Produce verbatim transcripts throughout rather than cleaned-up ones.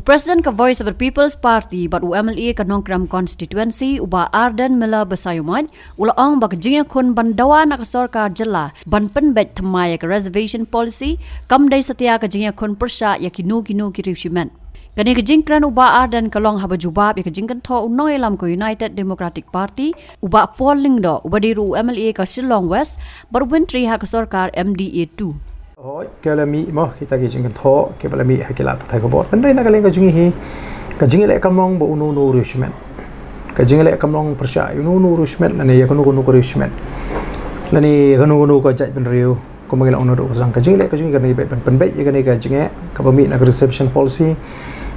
President ka Voice of the People's Party bad u M L A ka Nongkrem Constituency, u Bah Ardent Miller Basaiawmoit, u la ong ba ka jingïakhun ban dawa na ka sorkar jylla ban pynbeit thymmai ïa ka reservation policy kam dei satia ka jingïakhun pyrshah ïa kino kino ki riew shimet. Kane ka jingkren u Bah Ardent ka long haba jubab ïa ka jingkynthoh u nongïalam ka United Democratic Party, u Bah Paul Lyngdoh, uba dei ruh u M L A ka Shillong West bad u Myntri ha ka sorkar M D A two. Hooid, ka la mih mo kita ki jingkynthoh kiba la mih ha ki lad pathai khubor. Hynrei na ka liang ka jong ngi hi, ka jingïaleh kam long ba uno uno u riew shimet. Ka jingïaleh kam long pyrshah ïa uno uno u riew shimet lane ïa kano kano ka riew shimet, lane ïa kano kano ka jaitbynriew. Kumba ngi la ong naduh ba sdang, ka jingïaleh ka jong ngi ka dei ban pynbeit ïa kane ka jingeh kaba mih na ka reservation policy,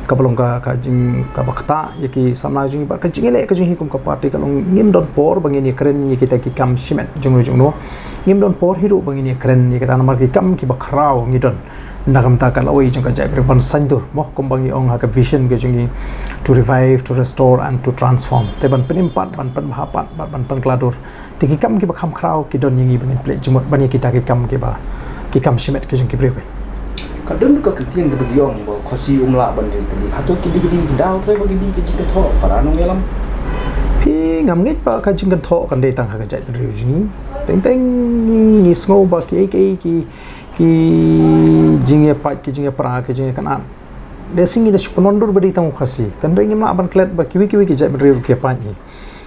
kaba long ka, ka jing, kaba ktah ïa ki samla jong ngi. Bad ka jingïaleh ka jong ngi kum ka party ka long ngim don por ba ngin ïakren ïa kita ki kam shimet jongno jongno. Ngim don por hi ruh ba ngin ïakren ïa kita namar ki kam kiba khraw ngi don. Na ka bynta ka lawei jong ka jaitbynriew ban saiñdur mo, kumba ngi ong ha ka vision ka jong ngi, to revive, to restore and to transform. Te ban pynim pat, ban pynbha pat, ban, ban pynkylla dur. Te ki kam kiba kham khraw ki don ïa ngi ba ngin pynleit jingmut ban ïa kita ki kam kiba, ki kam shimet ki jong ki briew. Ka don ka ktien kaba ki ong ba Khasi um lah ban ri tylli. Hato ki dei ki dei ki daw trai ba ki dei ki jingkynthoh para nongïalam? Phi, ngam ngeit ba ka jingkynthoh kan dei tang ha ka jaitbynriew jong ngi. Teng teng ngi, ngi sngew ba kiei kiei ki, ki jingïapait, ki jingïapra, ki jingïakynad, dei shisha ngi da shu pynwandur ba dei tang u Khasi. Hynrei ngim lah ban klet ba kiwei kiwei ki jaitbynriew ki ïapait hi.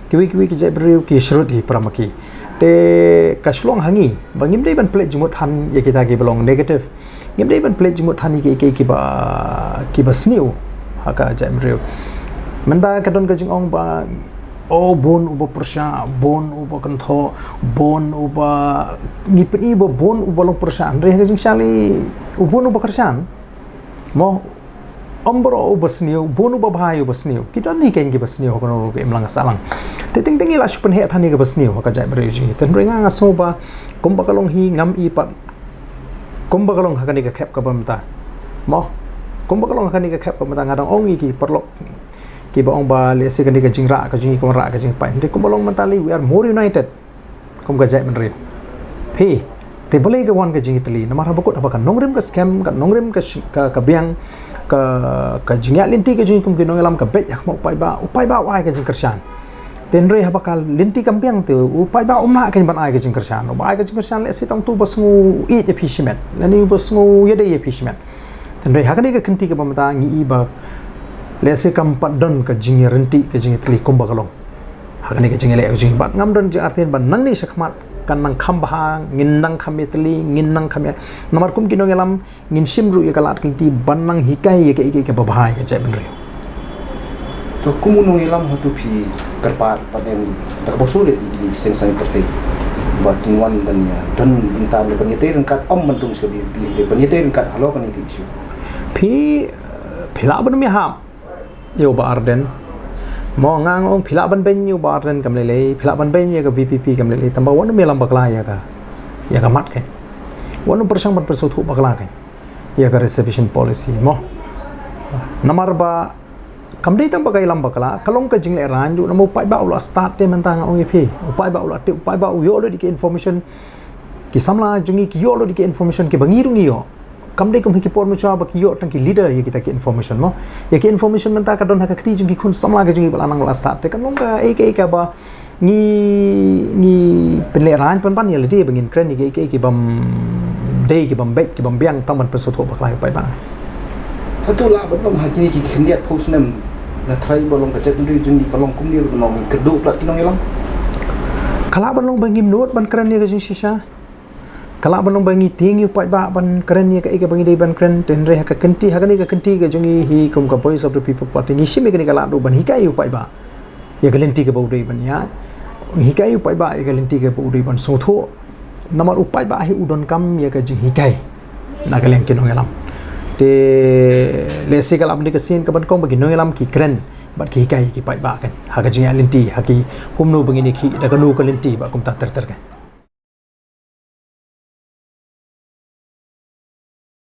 Kiwei kiwei ki jaitbynriew ki shrut hi para ma ki. Te ka shlong ha ngi ba ngim dei ban pynleit jingmut than ïa kita kiba long negative. Ngim dei ban pynleit jingmut than ïa ki, ki, kiba, kiba sniew ha ka jaitbynriew. Mynta ka don ka jingong ba, oh, bun uba pyrshah, bun uba kynthoh, bun uba, ngi pyni ba bun uba long pyrshah. Hynrei ha ka jingshah lei, u bun uba kyrshan mo, ym baroh uba sniew, bun uba bha ïa uba sniew. Ki don hi keiñ kiba sniew ha kano ka imlang ka sahlang. Te teng teng ngi la shu pynheh than ïa kaba sniew ha ka jaitbynriew jong ngi. Te hynrei nga, nga sngew ba kumba ka long hi ngam i pat kumba ka long ha kane ka khep kaba mynta mo. Kumba ka long ha kane ka khep kaba mynta, nga dang ong ïa ki paralok kiba ong ba lehse kane ka jingrah ka jong ngi ka wanrah ka jingpait. Hynrei kumba long mynta lei, we are more united kum ka jaitbynriew. Phi, te balei ka wan ka jingïatylli? Namar haba kut haba ka nongrim ka skhem, ka nongrim ka sh-, ka, ka biang, ka, ka jingïaid lynti ka jong ngi kum ki nongïalam ka beit ha khmat u paidbah, u paidbah u ai ka jingkyrshan. Te hynrei haba ka lynti kam biang te u paidbah um lah keiñ ban ai ka jingkyrshan. Uba ai ka jingkyrshan lehse tang uto uba sngew ïeit ïa phi shimet lane uba sngew ïadei ïa phi shimet. Te hynrei ha kane ka kynti kaba mynta ngi i ba lehse kam pat don ka jingïaryntih, ka jingïatylli kumba ka long. Ha kane ka jingïaleh ka jong ngi, bad ngam don jingartatien ba nangne shakhmat kan nang kham bha, ngin nang kham ïatylli, ngin nang kham ïa, namar kum ki nongïalam ngin shim ruh ïa ka lad ka lynti ban nang hikai ïa kaei kaei kaba bha ïa ka jaitbynriew. To kum u nongïalam, hato phi kyrpad pat em da kaba shu leit ïa ki seng saiñ pyrthei ba kin wan ban ïa don bynta, ban ïatrei ryngkat, ym ban rung sha ka VPP, ban ïatrei ryngkat halor kane ka issue? Phi, phi lah ban ym ïahap ïa u Bah Ardent. Mo, nga ong phi lah ban beiñ ïa u Bah Ardent kam lei lei, phi lah ban beiñ ïa ka VPP kam lei lei, tangba wat nym ïalam bakla ïa ka, ïa ka mat keiñ. Wat nym pyrshang ban pynsngewthuh bakla keiñ ïa ka reservation policy mo. Namar ba kam dei tang ba ka ïalam bakla, ka long ka jinglehraiñ ruh, namar u paidbah u la stad te mynta, nga ong ïa phi. U paidbah u la tip, u paidbah u ïoh lut ïa ki information. Ki samla jong ngi ki ïoh lut ïa ki information kiba ngi ruh ngi ïoh. Kam dei kum ha ki por mynshuwa ba ki ïoh tang ki leader ïa kita ki information mo. Ïa ki information mynta ka don ha ka kti jong ki khun samla ka jong ngi ba la nang la stad. Te kan long kaei kaei kaba ngi, ngi pynlehraiñ pynban ïa lade ba ngin kren ïa kaei kaei kibym dei, kibym beit, kibym biang, tang ban pynsngewthuh bakla ïa u paidbah. Hato lah ban ong ha kine ki khyndiat phew snem nga tharai ba long ka jaitbynriew jong ngi ka long kumne ruh, namar ngi kyrduh palat ki nongïalam? Ka lah ban long ba ngim nud ban kren ïa ka jingshisha. Ka lah ban long ba ngi tieng ïa u paidbah ban kren ïa kaei kaba ngi dei ban kren, te hynrei ha ka kynti, ha kane ka kynti ka jong ngi hi kum ka Voice of the People Party, ngi shim ïa kane ka lad ruh ban hikai ïa u paidbah ïa ka lynti kaba u dei ban ïaid, hikai ïa u paidbah ïa ka lynti kaba u dei ban sngewthuh. Namar u paidbah hi u donkam ïa ka jinghikai na ka liang ki nongïalam. Te lehse ka lah ban dei ka sien kaba nyngkong ba ki nongïalam ki kren bad ki hikai ïa ki paidbah keiñ ha ka jingïaid lynti, ha ki kumno ba ngin ïakhih da kano ka lynti bad kumta ter ter keiñ.